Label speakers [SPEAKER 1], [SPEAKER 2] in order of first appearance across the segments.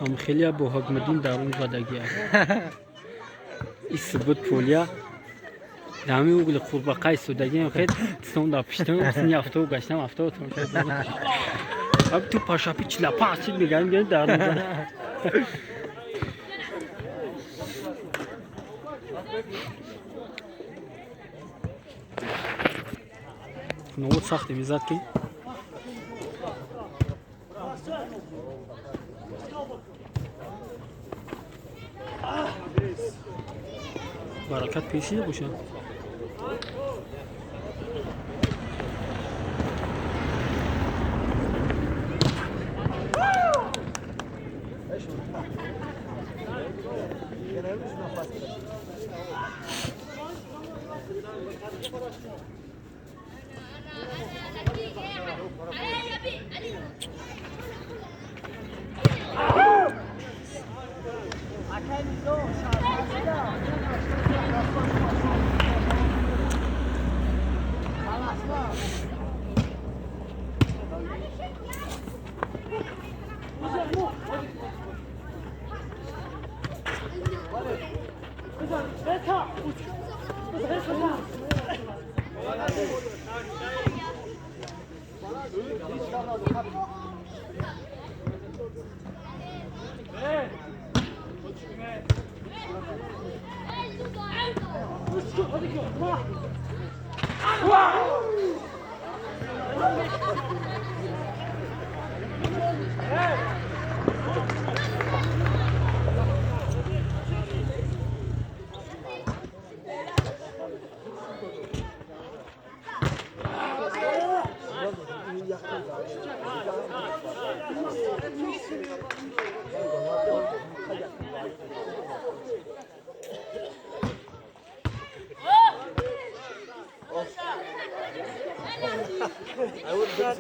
[SPEAKER 1] Ам хелия бо Ҳакмиддин дар он задагия. Ис буд полия. Дами угли қурбақаи судагиам хел сон да пиштам сини авто гаштам авто тамошо. Аб ту пашапи 45 чил мегарим ген дар он. Новот сахте мезад ки баракат пешида бошад.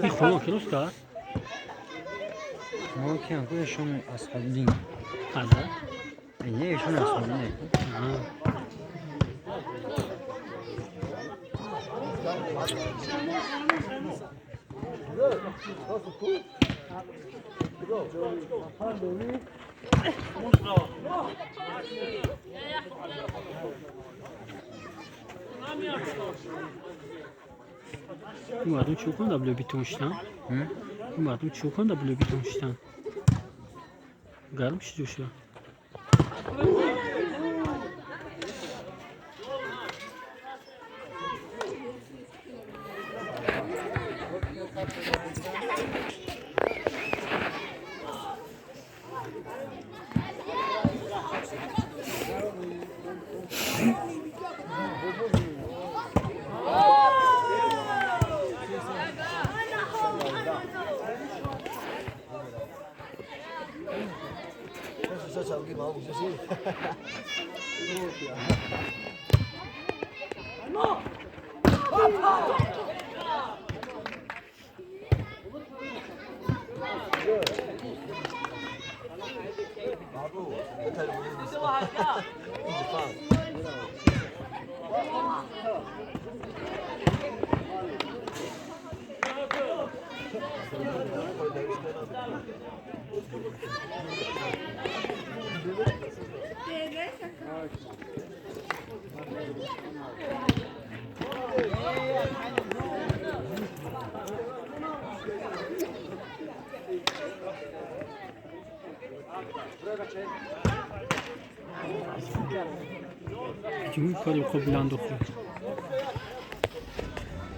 [SPEAKER 1] Ин хона ки рост аст?
[SPEAKER 2] Мо ки ам кӯшон Асҳобиддин.
[SPEAKER 1] Аза?
[SPEAKER 2] Не, ишон Асҳобиддин.
[SPEAKER 1] Ин мардум чӣ кунанд дар блюбитон шитан? Ин мардум чӣ кунанд дар блюбитон шитан? Гарм шиду шуда. Ҷумҳури пари қобиланду хӯрд.